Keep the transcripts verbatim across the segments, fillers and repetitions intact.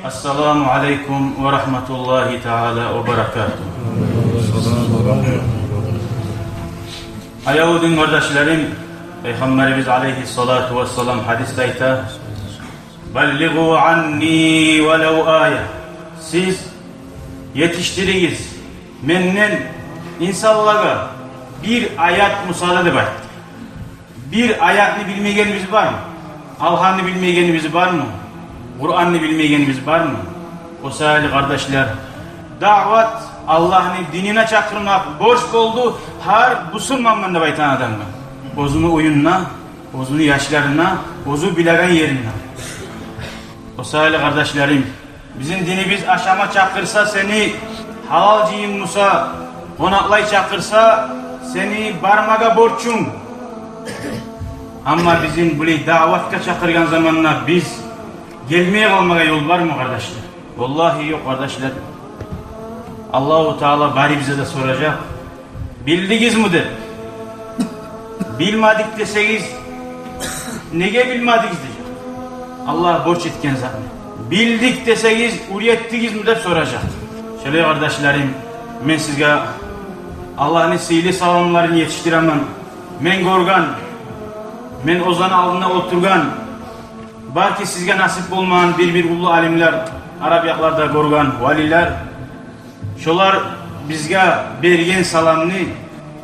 Ассаламу алейкум ва рагьматуллагьи таала ва баракатугь. Аявлу дин къардашларым, Пайхаммарыбыз алейгьиссалату вассалам гьадисде айта: «Баллигъу анни валав ая». Сиз етишдиригиз менден инсанлагъа бир аят буса да деп айтды. Бир аятны билмегенибиз бармы? Алгьамны билмегенибиз бармы? Къуранны билмегенибиз бармы? О саялы, къардашлар, даъват, Аллагьны динине чакъырмакъ борч болду гьар бусурманман деп айтагъан адамгъа. Оьзюню уьюнде, оьзюню яшларына, оьзю билеген еринде. О саялы, къардашларым, бизин динибиз ашама чакъырса сени, гьалал жыйын буса, къонакълай чакъырса сени, бармагъа борчунг. Амма бизин булай даъватгъа чакъыргъан заманда биз гелмей къалмагъа ёл бармы, къардашлар? Валлагьи ёкъ, къардашлар. Аллагьу Таала барыбызгъа да соражакъ: «Билдигизми?» — деп. «Билмедик» десегиз, «Неге билмедигиз?» — дежек. Аллагь борч этген затны. «Билдик» десегиз, «Уьйретдигизми?» — деп соражакъ. Шолай, къардашларым, мен сизге Аллагьны сыйлы саламларын етишдиремен. Мен гёрген, мен оьзлени алдында олтургъан, балки сизге насип болмагъан бир-бир уллу алимлер, араб якъларда гёрген валилер, шолар бизге берген саламны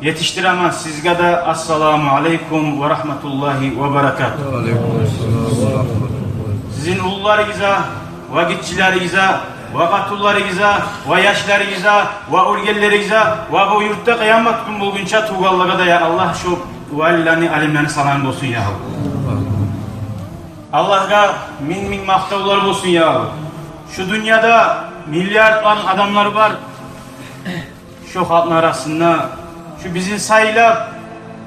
етишдиремен сизге де. Ассаламу алейкум ва рагьматуллагьи ва баракатугь. Ва алейкум ассалам ва рагьматуллагьи. Сизин уллуларыгъызгъа, ва гиччилеригизге, ва къатынларыгъызгъа, ва яшларыгъызгъа, ва оьлгенлеригизге, ва бу юртда къыямат гюн болгъунча тувгъанлагъа да, я Аллагь, шо валилени, алимлени саламы болсун, я Аллагь. Аллагьгъа минг-минг макътавлар болсун, я Аллагь. Шу дюньяда миллиардлар адамлар бар. Шу халкъны арасында шу бизин сайлап,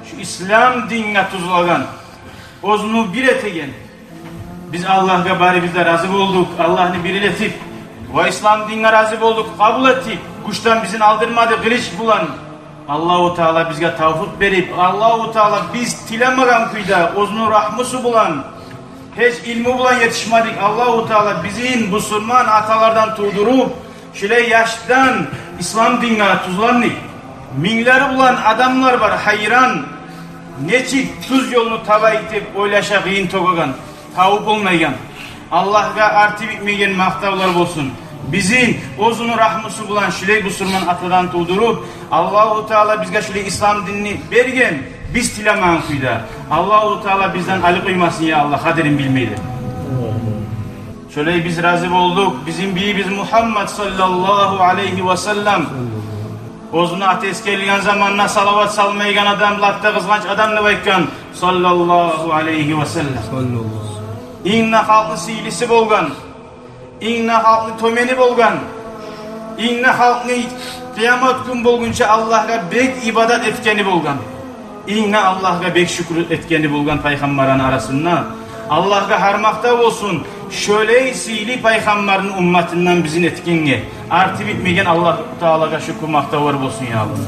шу ислам динге тюзлеген, оьзюню бир этеген. Биз Аллагьгъа барыбыз да рази болдукъ, Аллагьны бир этип, ва ислам динге рази болдукъ, къабул этип, гючден бизин алдырмады къылыч булан. Аллагьу Таала бизге тавфикъ берип, Аллагьу Таала биз тилемеген кюйде, оьзюню рагьмусу булан, гьеч илму булан етишмедик, Аллагьу Таала бизин бусурман аталардан тувдуруп, шулай яшдан ислам динге тюзлендик. Минглер булан адамлар бар гьайран, нечик тюз ёлну табайыкъ деп ойлаша къыйын тёгеген, тавуп болмайгъан. Аллагьгъа арты битмеген макътавлар болсун. Бизин оьзюню рагьмусу булан шулай бусурман атадан тувдуруп, Аллагьу Таала бизге шулай ислам динни берген, биз тилемеген кюйде. Аллагьу Таала бизден алып къоймасын, я Аллагь, къадирин билмей де. Шолай биз рази болдукъ. Бизин бийибиз Мугьаммад саллаллагьу алайгьи ва саллам, оьзюню аты эсгерилген заманда салават салмайгъан адам лап да къызгъанч адам деп айтгъан, саллаллагьу алайгьи ва саллам. Инг де халкъны сыйлысы болгъан, инг де халкъны тёмени болгъан, инг де халкъны къыямат гюн болгъунча Аллагьгъа бек ибадат этгени болгъан, инг де Аллагьгъа бек шюкюр этгени болгъан пайхаммарланы арасында. Аллагьгъа гьар макътав болсун, шолай сыйлы пайхаммарны умматындан бизин этгенге. Арты битмеген Аллагьу Таалагъа шюкюр, макътавлар болсун, я Аллагь.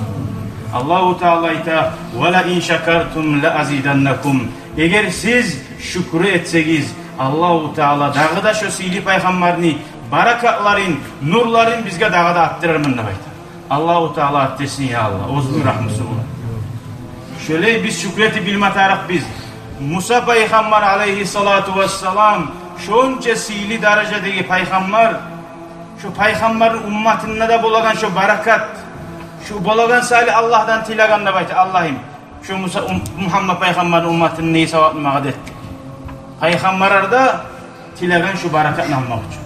Аллагьу Таала айта: «Ва ла ин шакартум ла азиданнакум». Эгер сиз шюкюр этсегиз, Аллагьу Таала дагъы да шо сыйлы пайхаммарны баракатларын, нурларын бизге дагъы да артдырарман деп айта. Аллагьу Таала артдырсын, я Аллагь, оьзюню рагьмусу булан. Шолай биз шюкюр этип билме тарыкъ биз. Муса пайхаммар алайгьиссалату вассалам, шонча сыйлы даражадагъы пайхаммар, шо пайхаммарны умматында да болагъан шо баракат, шо болагъан саялы Аллагьдан тилеген деп айта: «Аллагьым, шо Муса, Мугьаммад пайхаммарны умматыны не савабын магъа да эт». Пайхаммарлар да тилеген шо баракатны алмакъ учун.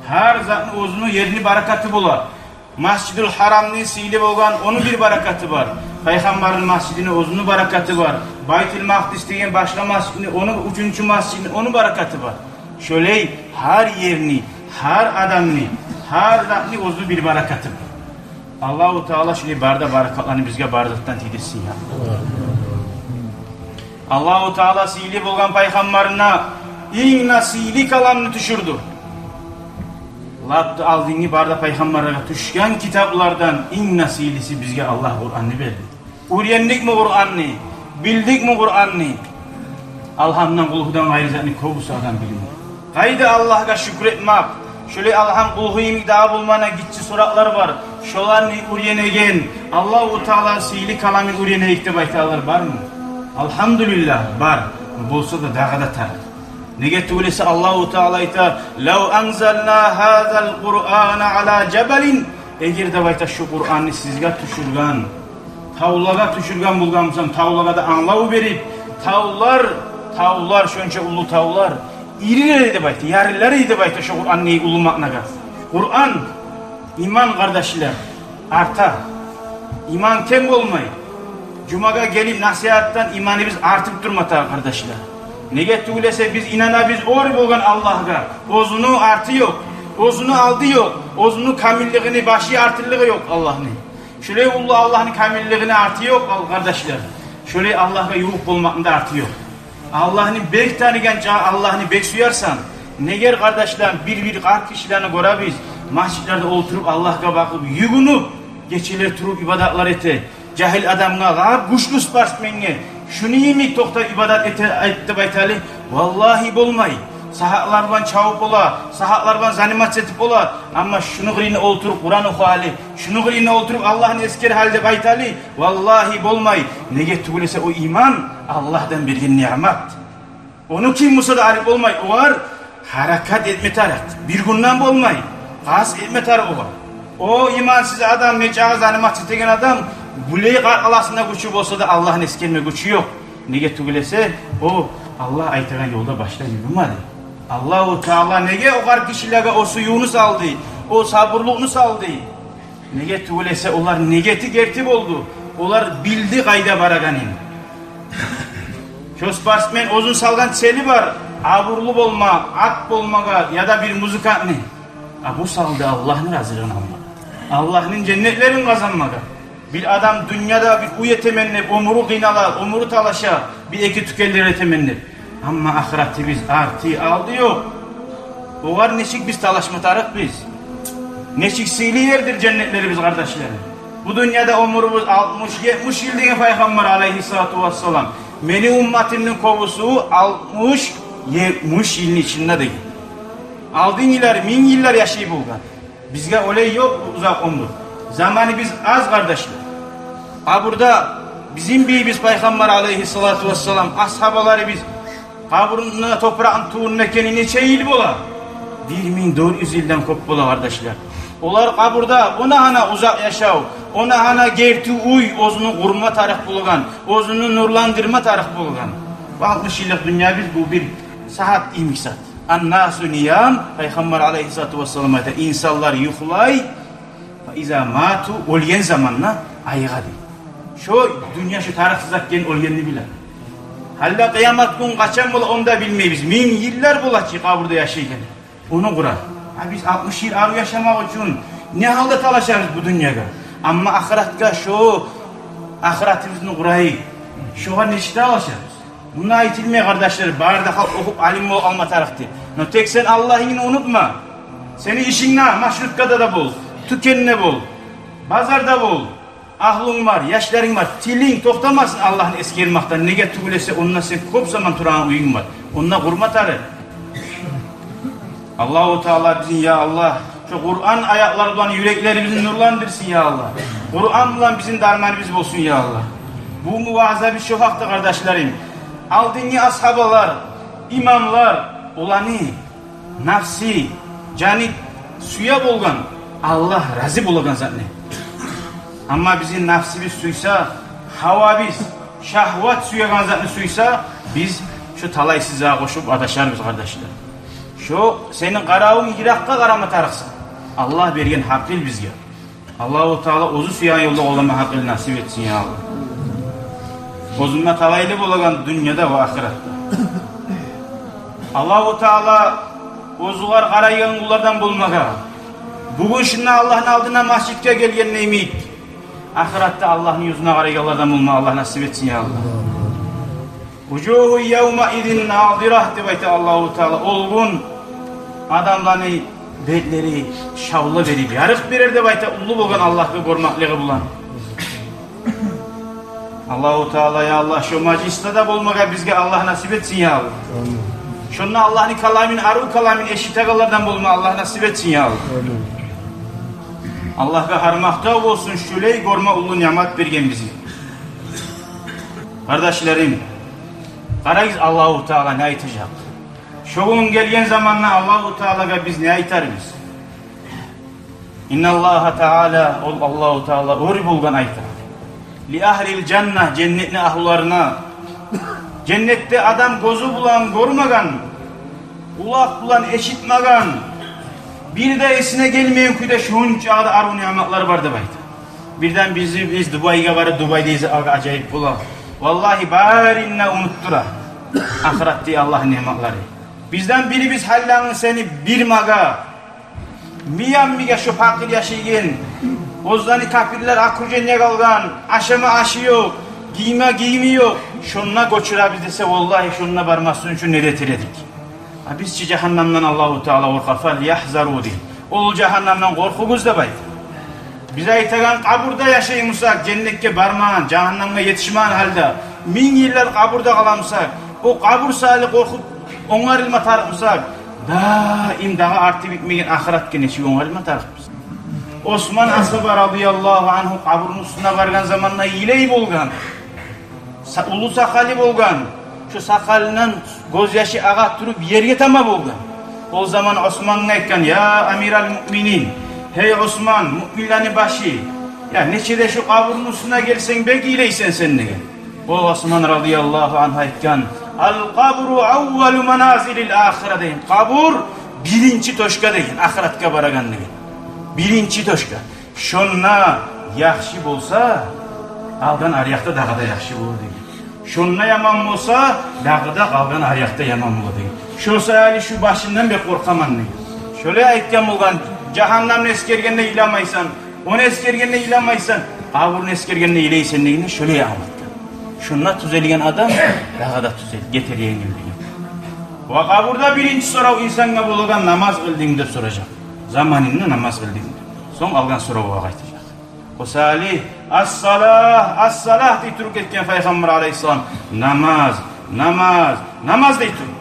Гьар затны оьзюню ерини баракаты бола. Масжидул Гьарамны сыйлы болгъан, ону бир баракаты бар. Пайхаммарны масжидини оьзюню баракаты бар. Байтул Макъдис деген башгъа масжидни, ону уьчюнчю масжидни, ону баракаты бар. Шолай гьар ерни, гьар адамны, гьар затны оьзюню бир баракаты бар. Аллагьу Таала шолай бары да баракатланы бизге бары затдан тийдирсин, я. Аллагьу Таала сыйлы болгъан пайхаммарына инг де сыйлы каламны тюшюрдю. Лап да алдынгъы бары да пайхаммарлагъа тюшген китаплардан инг де сыйлысы бизге Аллагь Къуранны берди. Уьйрендикми Къуранны? Билдикми Къуранны? Алгьамдан, къулгьудан къайры затны кёбюсю адам билмей. Къайда Аллагьгъа шюкюр этмек, Шолай Алгьам, Къулгьу йимик дагъы болмагъан гиччи суралар бар. Шоланы уьйренеген, Аллагьу Таала сыйлы каламын уьйренейик деп айтагъанлар бармы? Алгьамдулиллагь, бар. Болса да дагъы да тарыкъ. Неге тюгюл эсе Аллагьу Таала айта: «Лав анзална гьазал Къуръана ала жабалин». Эгер деп айта, шу Къуръанны сизге тюшюрген, тавлагъа тюшюрген болгъан бусам, тавлагъа да англав берип, тавлар, тавлар, шонча уллу тавлар, ирилер эди деп айта, ярылар эди деп айта, шу Къуръанны уллу маънагъа. Къуръан, иман, къардашлар, арта. Иман кем болмай. Жумагъа гелип насигьатдан иманыбыз артып турма тарыкъ, къардашлар. Неге тюгюл эсе биз инанабыз оьр болгъан Аллагьгъа. Оьзюню арты ёкъ, оьзюню алды ёкъ, оьзюню камиллигини башы, артылыгъы ёкъ Аллагьны. Шолай уллу Аллагьны камиллигини арты ёкъ, ал-, къардашлар. Шолай Аллагьгъа ювукъ болмакъны да арты ёкъ. Аллагьны бек таныгъанча Аллагьны бек сюерсен. Неге, къардашлар, бир-бир къарт гишилени гёребиз, межитлерде олтуруп, Аллагьгъа бакъып, югюнюп, гечелер туруп ибадатлар эте. Жагьил адамгъа, лап гючлю спортсменге, шуну йимик токътап ибадат эте, эт деп айталы, валлагьи, болмай. Сагьатлар булан чабып бола, сагьатлар булан заниматься этип бола, амма шуну къырыйына олтуруп Къуран охуй гьали, шуну къырыйына олтуруп Аллагьны эсгер гьали деп айталы, валлагьи, болмай. Неге тюгюл эсе о иман Аллагьдан берген ниъмат. Ону ким буса да алып болмай, огъар гьаракат этме тарыкъ. Бир гюнден болмай, къаст этме тарыкъ огъар. О имансыз адам, нечакъы заниматься этеген адам, булай къаркъарасында гючю болса да, Аллагьны эсгерме гючю ёкъ. Неге тюгюл эсе, о Аллагь айтагъан ёлда башда юрюмеди. Аллагьу Таала неге о къарт гишилеге о сюювню салды, о сабурлукъну салды? Неге тюгюл эсе, олар негети герти болду. Олар билди къайда барагъанын. Шо спортсмен оьзюню салгъан цели бар: абурлу болма, ат болмагъа яда бир музыкантны. А бу салды Аллагьны разилигин алмагъа, Аллагьны женнетлерин къазанмагъа. Бир адам дюньяда бир уьй этемен деп, оьмюрю къыйнала, оьмюрю талаша, бир эки тюкенлер этемен деп. Амма ахыратыбыз арты, алды ёкъ. Огъар нечик биз талашма тарыкъбыз? Нечик сыйлы ердир женнетлерибиз, къардашлар? Бу дюньяда оьмюрюбюз алтмыш, етмиш йыл деген Пайхаммар алайгьиссалату вассалам. Мени умматымны кёбюсю алтмыш, етмиш йылны ичинде деген. Алдынгъылар минг йыллар яшай болгъан. Бизге олай ёкъ узакъ оьмюр. Заманыбыз аз, къардашлар. Къабурда бизин бийибиз Пайхаммар алайгьиссалату вассалам, асгьабаларыбыз къабурну топуракъны тюбюнде экени нече йыл бола? Бир минг дёрт юз йылдан кёп бола, къардашлар. Олар къабурда, она гьана узакъ яшав, она гьана герти уьй, оьзюню къурма тарыкъ болгъан, оьзюню нурландырма тарыкъ болгъан. Бу алтмыш йыллыкъ дюньябыз, бу бир сагьат йимик зат. Ан-насу ниям, Пайхаммар алайгьиссалату вассалам айта: инсанлар юхлай, фа иза мату, оьлген заманда айыгъа, дей. Шо дюнья, шо тарыкъсыз зат экенин оьлгенде биле. Гьали къыямат гюн къачан бола, ону да билмейбиз. Минг йыллар бола чы къабурда яшайгъан. Ону къара. А биз алтмыш йыл арив яшамакъ учун не гьалда талашабыз бу дюньягъа? Амма ахыратгъа, шо ахыратыбызны къарайыкъ. Шогъар нечик талашабыз? Мунда айтылмай, къардашлар, бары да халкъ охуп алим болуп алма тарыкъ деп. Но тек сен Аллагьынгны унутма. Сени ишинг де, маршруткада да бол, тюкенде бол, базарда бол, агьлюнг бар, яшларынг бар, тилинг токътамасын Аллагьны эсгермекден. Неге тюгюл эсе, онда сен кёп заман турагъан уьюнг бар. Онда къурма тарыкъ. Аллагьу Таала бизин, я Аллагь, шо Къуран аятлар булан юреклерибизни нурландырсын, я Аллагь. Къуран булан бизин дарманыбыз болсун, я Аллагь. Бугюнгю ваъзабыз шо гьакъда, къардашларым. Алдынгъы асгьабалар, имамлар, оланы нафси, жаны сюе болгъан, Аллагь рази болагъан затны. Амма бизин нафсибиз сюйсе, гьавабыз, шагьват сюеген затны сюйсе, биз шо талайсызлагъа къошуп адашарбыз, къардашлар. Шо сени къаравунг йыракъгъа къарама тарыкъсан. Аллагь берген гьакъыл бизге. Аллагьу Таала оьзю сюеген ёлда къолама гьакъыл насип этсин, я Аллагь. Оьзюнге талайлы болагъан дюньяда ва ахыратда. Аллагьу Таала оьзюгер къарайгъан къуллардан болмагъа. Бугюн шунда Аллагьны алдына, межитге гелгенде йимик, ахыратда Аллагьны юзюне къарайгъанлардан болма Аллагь насип этсин, я Аллагь. Вужугьу явмаизин назира деп айта Аллагьу Таала. Ол гюн адамланы бетлери шавла берип, ярыкъ берер деп айта, уллу болгъан Аллагьны гёрмеклиги булан. Аллагьу Таала, я Аллагь, шо межлисде де болмагъа бизге Аллагь насип этсин, я Аллагь. Амин. Шонда Аллагьны каламын, арив каламын эшитегенлерден болма Аллагь насип этсин, я Аллагь. Амин. Аллагьгъа гьар макътав болсун, шулай гёрме уллу ниъмат берген бизге. Къардашларым, къарагъыз, Аллагьу Таала не айтажакъ? Шо гюн гелген заманда Аллагьу Таалагъа биз не айтарбыз? Инналлагьа Таала, ол Аллагьу Таала оьр болгъан айта. Ли агьлил жанна, женнетни агьлуларына. Женнетде адам гёзю булан гёрмеген, къулакъ булан эшитмеген, бир де эсине гелмейген кюйде шунча да арив ниъматлар бар деп айта. Бирден биз, биз Дубайгъа барып, Дубайда эсе алгъа ажайып бола. Валлагьи, барын да унутдура ахыратдагъы Аллагьны ниъматлары. Бизден бирибиз гьаллангы сени бир магъа Миямиге, шо пакъыр яшайгъан, оьзлени капирлер окружениеге алгъан, ашама ашы ёкъ, гийме гийими ёкъ. Шонда гёчюребиз десе, валлагьи, шонда бармасын учун не де этер эдик. А биз чи жагьаннамдан Аллагьу Таала къоркъа, фальягьзару дей. Ол жагьаннамдан къоркъугъуз деп айта. Биз айтагъан, къабурда яшай бусакъ, женнетге бармагъан, жагьаннамгъа етишмеген гьалда, минг йыллар къабурда къала бусакъ, о къабур саялы къоркъуп онгарылма тарыкъ бусакъ, даим дагъы арты битмеген ахыратгъа нечик онгарылма тарыкъбыз? Осман асгьаба радияллагьу ангьу къабурну уьстюне баргъан заманда йылай болгъан. Са-, уллу сакъалы болгъан. Шо сакъалындан гёзьяшы агъа туруп, ерге тама болгъан. Ол заман Османгъа айтгъан: «Я амирал муъминин, гьей Осман, муъминлени башы, я, нече де шо къабурну уьстюне гелсенг, бек йылайсан сен», — деген. Ол Осман радияллагьу ангьу айтгъан: «Ал къабру аввалу маназилил ахира», — деген. Къабур биринчи точка деген, ахыратгъа барагъан деген. Биринчи точка. Шонда яхшы болса, къалгъан ар якъда дагъы да яхшы болур деген. Шонда яман болса, дагъы да къалгъан ар якъда яман болур деген. Шо саялы шу башындан бек къоркъаман деген. Шолай айтгъан болгъан, жагьаннамны эсгергенде йыламайсан, ону эсгергенде йыламайсан, къабурну эсгергенде йылайсан дегенде, шолай англатгъан. Шонда тюзелген адам дагъы да тюзел, гетер енгил деген. Ва къабурда биринчи сорав инсангъа болагъан: «Намаз къылдынгмы?» — деп соражакъ. Заманында намаз къылдынгмы деп. Сонг алгъан соравгъа къайтажакъ. О саялы: «Ас-салагь, ас-салагь», — дей туруп гетген Пайхаммар алайгьиссалам. «Намаз, намаз, намаз», — дей туруп.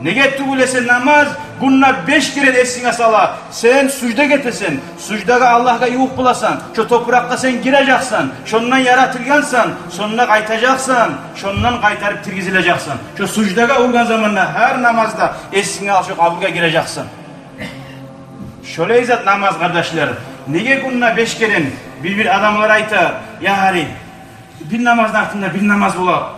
Неге тюгюл эсе намаз гюнде беш керен эсинге сала. Сен суждагъа гетесен, суждагъа Аллагьгъа ювукъ боласан, шо топуракъгъа сен гирежексен, шондан яратылгъансан, шонда къайтажакъсан, шондан къайтарып тиргизилежексен. Шо суждагъа ургъан заманда гьар намазда эсинге ал, шо къабургъа гирежексен. Шолай зат намаз, къардашлар. Неге гюнде беш керен? Бир-бир адамлар айта: «Я гьари, бир намазны артында бир намаз бола,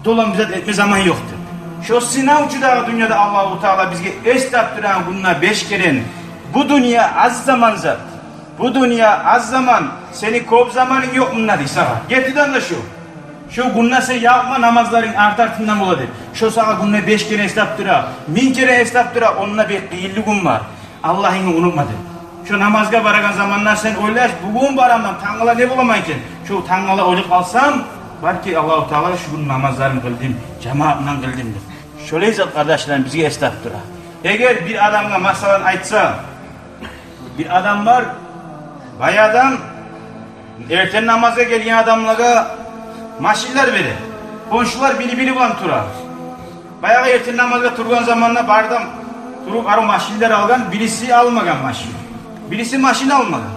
долан бир зат этме заман ёкъ», — деп. Шо сынав учун дагъы дюньяда Аллагьу Таала бизге эс тапдырагъан гюнде беш керен: «Бу дюнья аз заман зат. Бу дюнья аз заман, сени кёп заманынг ёкъ мунда», — дей сагъа. Гертиден де шо. Шо гюнде сен якъма намазларынг арт-артындан бола деп. Шо сагъа гюнде беш керен эс тапдыра, минг керен эс тапдыра, онда бир къыйынлы гюн бар. Аллагьынгны унутма деп. Шо намазгъа барагъан заманда сен ойлаш: «Бугюн бараман, тангала не боламан экен? Шо тангала оьлюп къалсам, балики, Аллагьу Таала, шу гюн намазларымны къылдым, жамаат булан къылдым», — деп. Шолай зат, къардашларым, бизге эс тапдыра. Эгер бир адамгъа, масала, айтса, бир адам бар, бай адам, эртен намазгъа гелген адамлагъа машинлер бере. Хоншулар бири-бири булан тура. Баягъы эртен намазгъа тургъан заманда бары да туруп, арив машинлер алгъан, бириси алмагъан машин. Бириси машин алмагъан.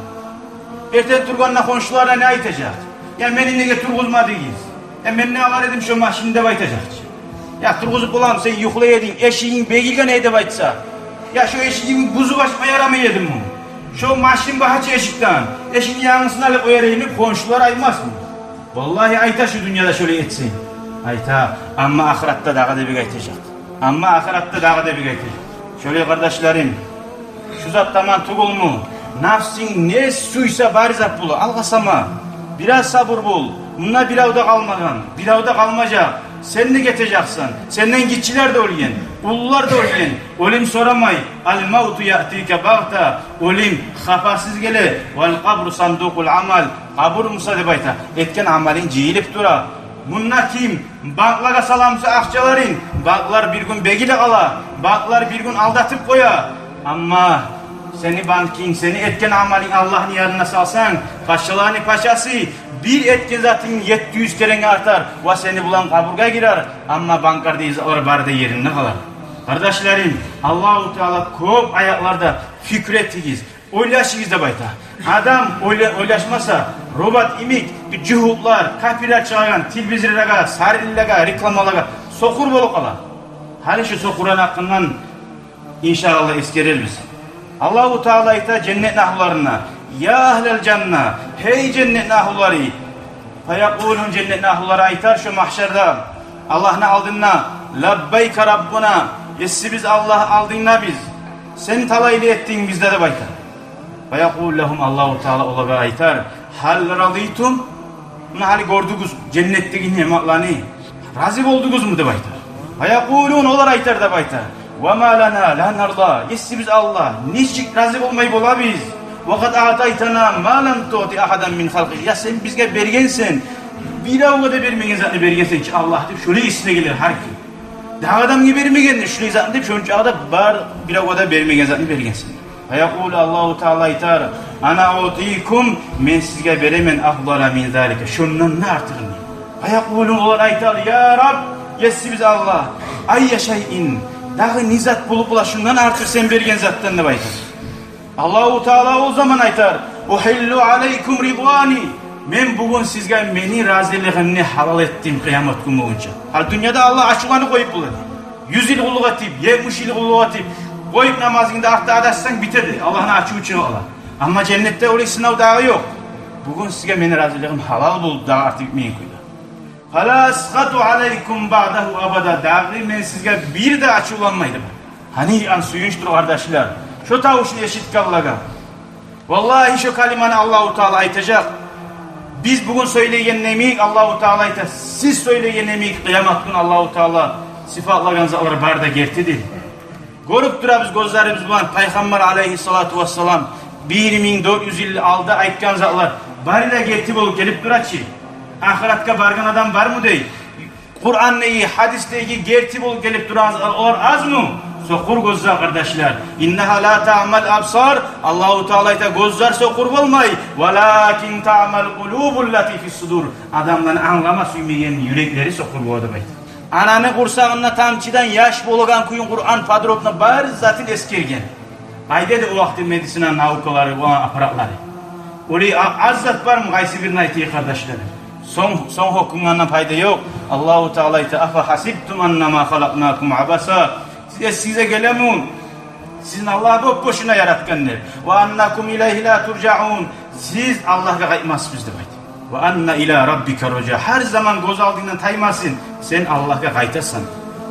Эртен тургъанда хоншуларына не айтажакъ? «Я, мени неге тургъузмадыгъыз? Я, мен не алар эдим шо машинни?» — деп айтажакъ чы. «Я, тургъузуп боламы, сен юхлай эдинг, эшигинг бегилген эди», — деп айтса. «Я, шо эшигимни бузуп ачма ярамай эдим муну. Шо машин бар чы эшикден, эшикни янгысын алып къояр эдим», — деп хоншулар айтмасмы? Валлагьи, айта, шу дюньяда шолай этсе. Айта, амма ахыратда дагъы да бек айтажакъ. Амма ахыратда дагъы да бек айтажакъ. Шолай, къардашларым, шу зат таман тюгюлмю? Напсынг не сюйсе, бары зат бола. Алгъасама. Бираз сабур бол. Мунда бирев де къалмагъан, бирев де къалмажакъ. Сен де гетежексен. Сенден гиччилер де оьлген, уллулар да оьлген. Оьлюм сорамай. Ал-мавту яътика багъта. Оьлюм хабарсыз геле. Вал къабру сандукъул амал. Къабур буса, деп айта, этген амалынг жыйылып тура. Мунда ким банклагъа сала буса акъчаларын, банклар бир гюн бегиле къала, банклар бир гюн алдатып къоя. Амма сени банкинг, сени этген амалынг Аллагьны янына салсанг, пачаланы пачасы, бир этген затынг етти юз керенге артар ва сени булан къабургъа гирер. Амма банклар деген затлар бары да еринде къалар. Къардашларым, Аллагьу Таала кёп аятларда: «Пикру этигиз, ойлашыгъыз», — деп айта. Адам ойла-, ойлашмаса, робот йимик, бир жугьутлар, капирлер чыгъаргъан телевизорларгъа, сарынлагъа, рекламалагъа сокъур болуп къала. Гьали шу сокъураны гьакъындан, иншааллагь, эсгерербиз. Аллагьу Таала айта женнетни агьлуларына: «Я агьлал жанна, гьей женнетни агьлулары». Фаякъулун, женнетни агьлулары айтар шо магьшарда Аллагьны алдында: «Лаббайка Раббуна, Есибиз Аллагь, алдынгда биз, сен талайлы этдинг бизге», — деп айта. Фаякъулу лагьум, Аллагьу Таала олагъа айтар: «Гьал радитум?» Муна гьали гёрдюгюз женнетдеги ниъматланы, рази болдугъузму деп айта. Фаякъулун, олар айтар деп айта: «Ва ма лана ла нарда, Есибиз Аллагь, нечик рази болмай болабыз? Ва къад аътайтана ма лам туъти агьадан мин халкъик, я сен бизге бергенсен, биревге де бермеген затны бергенсен чи, Аллагь», — деп шолай эсине гелер гьар ким. Дагъы адамгъа бермегенни шулай затны деп, шончакъы да бар, биревге де бермеген затны бергенсен. Фаякъулу, Аллагьу Таала айтар: «Ана уътикум, мен сизге беремен, афдала мин залика, шондан да артыгъын». Фаякъулун, олар айтар: «Я Рабб, Есибиз Аллагь, айя шайин, дагъы не зат болуп бола шондан артыкъ сен берген затдан?» — деп айтар. Аллагьу Таала о заман айтар: «Ухьиллу алайкум ридвани, мен бугюн сизге мени разилигимни гьалал этдим къыямат гюн болгъунча». Гьали дюньяда Аллагь ачувланып къоюп бола эди. Юз йыл къуллукъ этип, етмиш йыл къуллукъ этип, къоюп намазынгны да, артда адашсанг, битеди, Аллагьны ачуву чыгъып къала. Амма женнетде олай сынав дагъы ёкъ. «Бугюн сизге мени разилигим гьалал болду, дагъы артыкъ этмейин», — къойду. «Фала асхату алайкум баъдагьу абада, дагъы мен сизге бир де ачувланмай», — деп. Гьаниан, сююнчдюр, къардашлар, шо тавушну эшитгенлеге. Валлагьи, шо калиманы Аллагьу Таала айтажакъ. Биз бугюн сёйлейген йимик, Аллагьу Таала айта, сиз сёйлейген йимик, къыямат гюн Аллагьу Таала сыпатлагъан затлар бары да гертидир. Гёрюп турабыз гёзлерибиз булан, Пайхаммар алайгьиссалату вассалам бир минг дёрт юз йыл алда айтгъан затлар бары да герти болуп гелип тура чы. Ахыратгъа баргъан адам бармы дей? Къурандагъы, гьадисдеги герти болуп гелип турагъан затлар, олар азмы? Сокъур гёзлер, къардашлар. «Иннагьа ла таъмал абсар», Аллагьу Таала айта, гёзлер сокъур болмай. «Валакин таъмал къулубу ллати фис судур». Адамланы англама сюймеген юреклери сокъур бола деп айта. Ананы къурсагъында тамчыдан яш болагъан кюйюн Къуран подробно бар затын эсгерген. Къайда эди о вакъти медицина наукалары, о аппаратлары? Олай а-, аз зат бармы, къайсы бирин айтайыкъ, къардашларым? Сонг, сонг гьёкюнгенден пайда ёкъ. Аллагьу Таала айта: «Афа гьасибтум аннама халакънакум абаса». Сиз эсигизге гелеми сизин Аллагь боп-бошуна яратгъан деп? «Ва аннакум илайгьи ла туржаъун». Сиз Аллагьгъа къайтмасбыз деп айта. «Ва анна ила раббика ружа». Гьар заман гёз алдынгдан таймасын, сен Аллагьгъа къайтасан.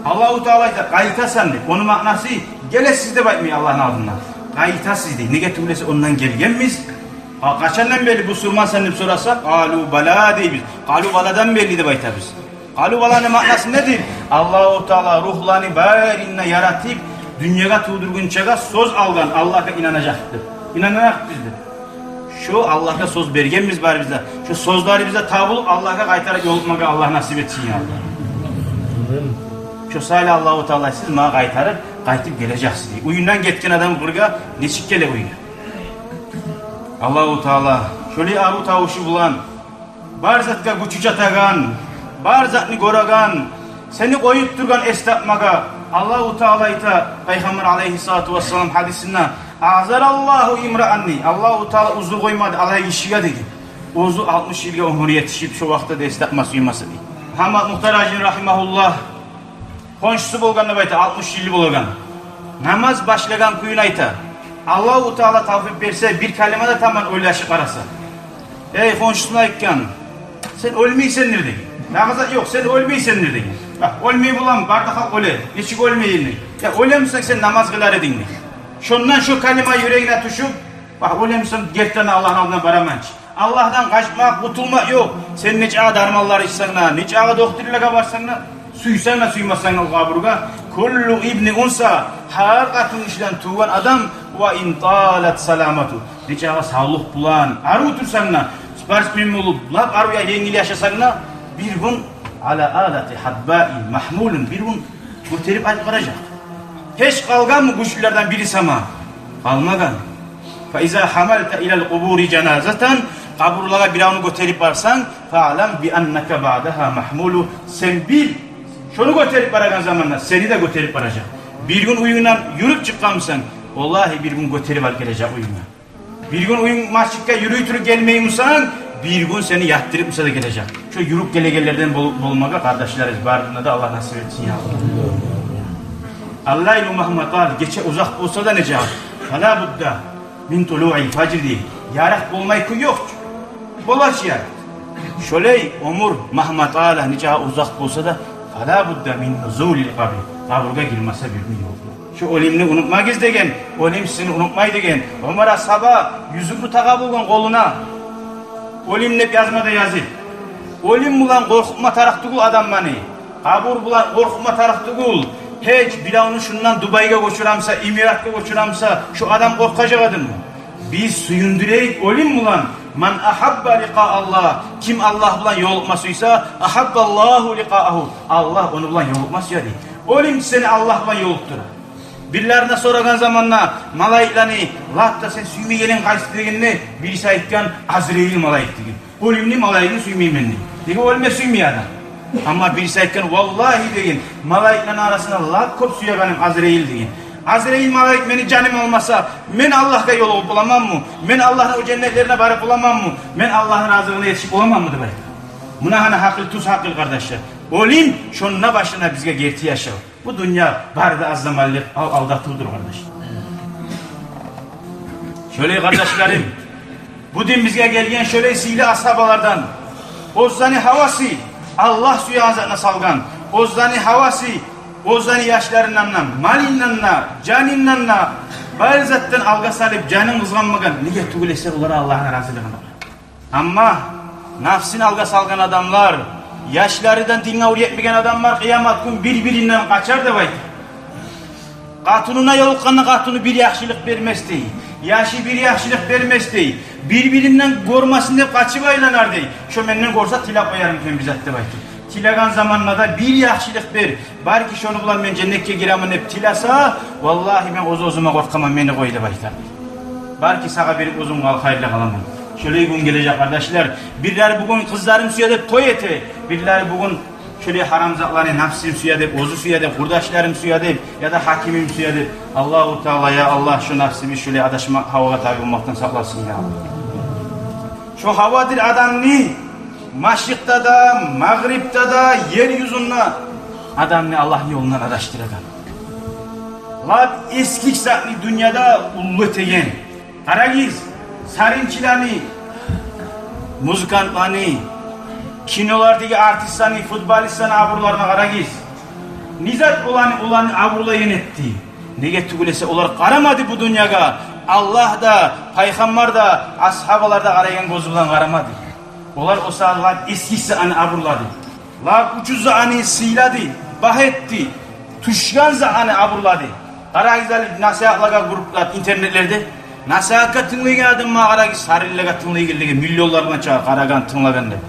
Аллагьу Таала айта, къайтасан деп. Ону маънасы гелесиз деп айтмай Аллагьны алдына. Къайтасыз дей. Неге тюгюл эсе ондан гелгенбиз. А, къачандан берли бусурмансан деп сораса, къалу бала дейбиз. Къалу баладан берли деп айтабыз. Къалу баланы маънасы недир? Аллагьу Таала ругьланы барын да яратып, дюньягъа тувдургъунчагъа сёз алгъан, Аллагьгъа инанажакъ деп. Инанажакъбыз деп. Шо Аллагьгъа сёз бергенбиз барыбыз да. Шо сёзлерибиз де табылып, Аллагьгъа къайтарып ёлукъмагъа Аллагь насип этсин, я Аллагь. Шо саялы Аллагьу Таала сиз магъа къайтарып, къайтып гележексиз дей. Уьюнден гетген адам бирге нечик геле уьйге? Аллагьу Таала шолай арив тавушу булан, бар затгъа гючю чатагъан, бар затны гёреген, сени къоюп тургъан эс тапмагъа. Аллагьу Таала айта, Пайхаммар алайгьиссалату вассалам гьадисинде: «Азараллагьу имраан», — дей. Аллагьу Таала узур къоймады алай гишиге деген. Оьзю алтмыш йылгъа оьмюр етишип, шо вакътиде эс тапма сюймесе дей. Мугьаммад Мухтар гьажи рагьимагьуллагь хоншусу болгъан деп айта, алтмыш йыллы болгъан. Намаз башлагъан кюйюн айта. Аллагьу Таала тавфикъ берсе, бир калима да таман ойлашып къараса. Эй, хоншусуна айтгъан: «Сен оьлмейсендир», — деген. «Дагъы зат ёкъ, сен оьлмейсендир», — деген. «Бакъ, оьлмей боламы, бар да халкъ оьле. Нечик оьлмейин?» — деген. «Я, оьлемисен, сен намаз къылар эдинг», — деген. Шондан шо калима юрегине тюшюп, «Бакъ, оьлемисен, гертиден Аллагьны алдына бараман чы». Аллагьдан къачмакъ, къутулмакъ ёкъ. Сен нечакъы дарманлар ичсенг де, нечакъы дохтурлагъа барсанг да, сюйсенг де, сюймесенг де къабургъа. «Куллу ибни унса», гьар къатынгишиден тувгъан адам, «ва ин талат саламату», нечакъы савлукъ булан арив турсанг да, спортсмен болуп, лап арив я енгил яшасанг да, бир гюн «ала алати хаббаин махмулун», бир гюн гётерип алып баражакъ. Гьеч къалгъанмы гючлюлерден бири сама? Къалмагъан. «Фа иза гьамалта илал къубури жаназатан», къабурлагъа биревню гётерип барсанг, «фаълам би аннака баъдагьа махмулу», сен бил, шону гётерип барагъан заманда сени де гётерип баражакъ. Бир гюн уьюнгден юрюп чыкъгъан бусанг, валлагьи, бир гюн гётерип алып гележек уьюнге. Бир гюн уьюнг, межитге юрюй туруп гелмей бусанг, бир гюн сени ятдырып буса да гележек. Шо юрюп гелегенлерден бол-, болмагъа, къардашларыбыз, барына да Аллагь насип этсин, я Аллагь. Аллайлу магьма тала, гече узакъ болса да, нечакъы, фала будда мин тулуил фажр дей. Ярыкъ болмай кюй ёкъ чу. Болачы ярыкъ. Шолай оьмюр магьма тала, нечакъы узакъ болса да, фала будда мин нузулил къабр. Къабургъа гирмесе бир гюн ёкъ. Шо оьлюмню унутмагъыз деген, оьлюм сизин унутмай деген. Омар асгьаба юзюкню тагъа болгъан къолуна, оьлюм деп язма да язып. Оьлюм булан къоркъутма тарыкъ тюгюл адамланы. Къабур булан къоркъутма тарыкъ тюгюл. Гьеч биревню шундан Дубайгъа гёчюремсе, Эмиратгъа гёчюремсе, шо адам къоркъажакъ эдими? Биз сююндюрейик оьлюм булан. Ман агьабба ликъа Аллагь. Ким Аллагь булан ёлукъма сюйсе, агьабба Аллагьу ликъаагьу. Аллагь ону булан ёлукъма сюе дей. Оьлюм сени Аллагь булан ёлукътура. Бирлерине сорагъан заманда малайиклени, лап да сен сюймейгенинг къайсы дегенде, бириси айтгъан: Азраил малайик деген. Оьлюмню малайигин сюймеймен дей. Неге, оьлме сюймей адам. Амма бириси айтгъан: валлагьи деген, малайиклени арасында лап кёп сюегеним Азраил деген. Азраил малайик мени жаным алмаса, мен Аллагьгъа ёлугъуп боламанмы? Мен Аллагьны о женнетлерине барып боламанмы? Мен Аллагьны разилигине етишип боламанмы деп айтгъан. Муна гьана гьакъыл, тюз гьакъыл, къардашлар. Оьлюм шонда башлана бизге герти яшав. Бу дюнья бары да аз заманлыкъ ал-, алдатывдур, къардаш. Шолай, къардашларым, бу дин бизге гелген шолай сыйлы асгьабалардан. Оьзлени гьавасы Аллагь сюеген затына салгъан. Оьзлени гьавасы, оьзлени яшларындан да, малындан да, жанындан да, бары затдан алгъа салып, жанын къызгъанмагъан. Неге тюгюл эсе, олар Аллагьны разилигин алар. Амма нафсын алгъа салгъан адамлар, яшларындан динге уьйретмеген адамлар къыямат гюн бир-биринден къачар деп айта. Къатынына ёлукъгъанда къатыны бир яхшылыкъ бермес дей, яшы бир яхшылыкъ бермес дей, бир-биринден гёрмесин деп къачып айланар дей. Шо менден гёрсе тилеп къоярмы экен бир зат деп айтып. Тилеген заманда да бир яхшылыкъ бер, балики шону булан мен женнетге гиремен деп тилесе, валлагьи, мен оьз-оьзюме къоркъаман, мени къой деп айтар. Балики сагъа берип оьзюм къал-, хайырлы къаламан. Шолай гюн гележек, къардашлар. Бирлери бугюн къызларым сюе деп той эте, бирлери бугюн шолай гьарам затланы, нафсым сюе деп, оьзю сюе деп, къурдашларым сюе деп, яда гьакимим сюе деп. Аллагьу Таала, я Аллагь, шо нафсыбыз шолай адашмакъ, гьавагъа таби болмакъдан сакъласын, я Аллагь. Шо гьавадыр адамны машрикъда да, магърибде де, ер юзюнде адамны Аллагьны ёлундан адашдырагъан. Лап эсгик затны дюньяда уллу этеген. Къарагъыз, сарынчыланы, музыкантланы, кинолардагъы артистланы, футболистланы абурларына къарагъыз. Не зат оланы, оланы абурлайгъан этди? Неге тюгюл эсе, олар къарамады бу дюньягъа. Аллагь да, пайхаммар да, асгьабалар да къарайгъан гёзю булан къарамады. Олар о саялы эсгик затны абурлады. Лап учуз затны сыйлады, багь этди, тюшген затны абурлады. Къарагъыз гьали насигьатлагъа, группалар, интернетлерде насигьатгъа тынглайгъан адамгъа къарагъыз, сарынлагъа тынглайгъанлагъа, миллионлар булан чыгъа къарагъан, тынглагъан деп.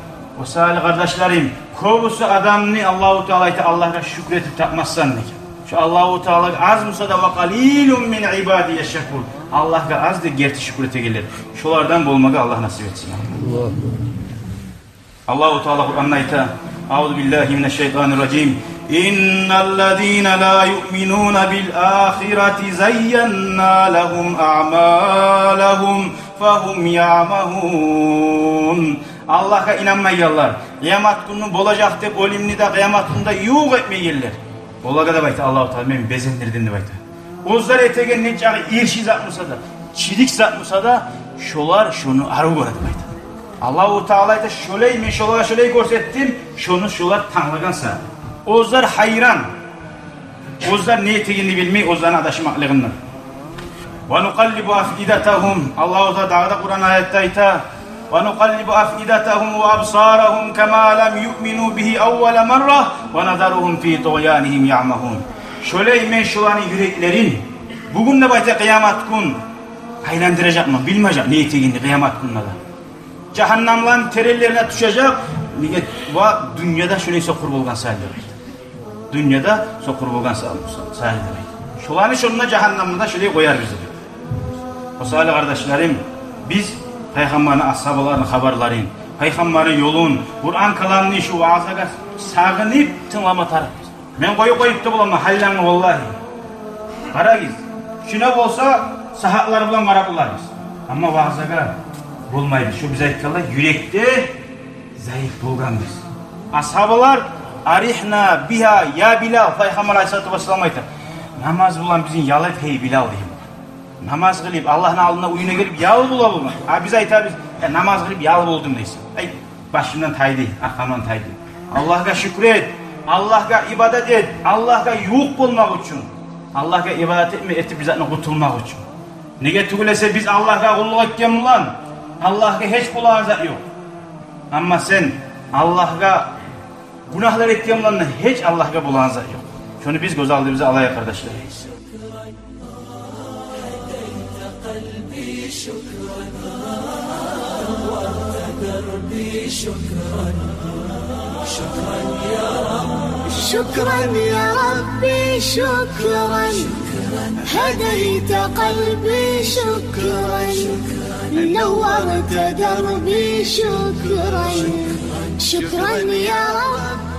О саялы, къардашларым, кёбюсю адамны Аллагьу Таала айта, Аллагьгъа шюкюр этип тапмассан деген. Шо Аллагьу Таалагъа аз буса да, ва къалилун мин ибадия шакур. Аллагьгъа аз да герти шюкюр этегенлер. Шолардан болмагъа Аллагь насип этсин. Аллагьу Таала Къуранда айта: Аузу биллагьи минаш шайтанир ражим. Инналлазина ла юъминуна бил ахирати зайянна лагьум аъмалагьум фагьум ямагьун. Аллагьгъа инанмайгъанлар, къыямат гюнню болажакъ деп, оьлюмню де, къыямат гюнню де ювукъ этмейгенлер. Олагъа деп айта Аллагьу Таала, мен безендирдим деп айта. Оьзлер этеген нечакъы ирши зат буса да, чирик зат буса да, шолар шону арив гёре деп айта. Аллагьу Таала айта: шолай, мен шолагъа шолай гёрсетдим, шону шолар танглагъан саялы. Оьзлер гьайран. Оьзлер не этегенни билмей, оьзлени адашмакълыгъындан. Ва нукъаллибу афъидатагьум. Аллагьу Таала дагъы да Къуран аятда айта: ва нукъаллибу афъидатагьум ва абсарагьум кама лам юъмину бигьи аввала марра ва назаругьум фи тугъянигьим ямагьун. Шолай мен шоланы юреклерин бугюн деп айта, къыямат гюн айландыражакъман, билмежек не этегенни къыямат гюнде де. Жагьаннамланы теренлерине тюшежек, неге, ва дюньяда шолай сокъур болгъан саялы деп айта. Дюньяда сокъур болгъан са-, саялы деп айта. Шоланы шонда жагьаннамда шолай къоярбыз деп айта. О саялы, къардашларым, биз пайхаммарны асгьабаларыны хабарларын, пайхаммарны ёлун, Къуран каламны, шу ваъзагъа сагъынып тынглама тарыкъбыз. Мен къоюп, къоюп да боламан гьалланы, валлагьи. Къарагъыз, шуна болса, сагьатлар булан къарап боларбыз. Амма ваъзагъа болмайбыз. Шо биз айтгъанлай, юрекде заиф болгъанбыз. Асгьабалар: «Арихна бигьа, я Билал», Пайхаммар алайгьиссалату вассалам айта. «Намаз булан бизин ял эт, гьей Билал», – деген. Намаз къылып, Аллагьны алдына, уьюне гелип ял бола болмай. А биз айтабыз: «Я, намаз къылып ял болдум», – дейсен. Ай, башымдан тайды, аркъамдан тайды. Аллагьгъа шюкюр эт, Аллагьгъа ибадат эт, Аллагьгъа ювукъ болмакъ учун. Аллагьгъа ибадат этме, этип бир затдан къутулмакъ учун. Неге тюгюл эсе, биз Аллагьгъа къуллукъ этген булан Аллагьгъа гьеч болагъан зат ёкъ. Амма сен Аллагьгъа гюнагьлар этген булан да гьеч Аллагьгъа болагъан зат ёкъ. Шону биз гёз алдыбызгъа алайыкъ, къардашлар. شكرا يا ربي، شكرا. هديت قلبي، شكرا. نورت دربي، شكرا. شكرا يا رب.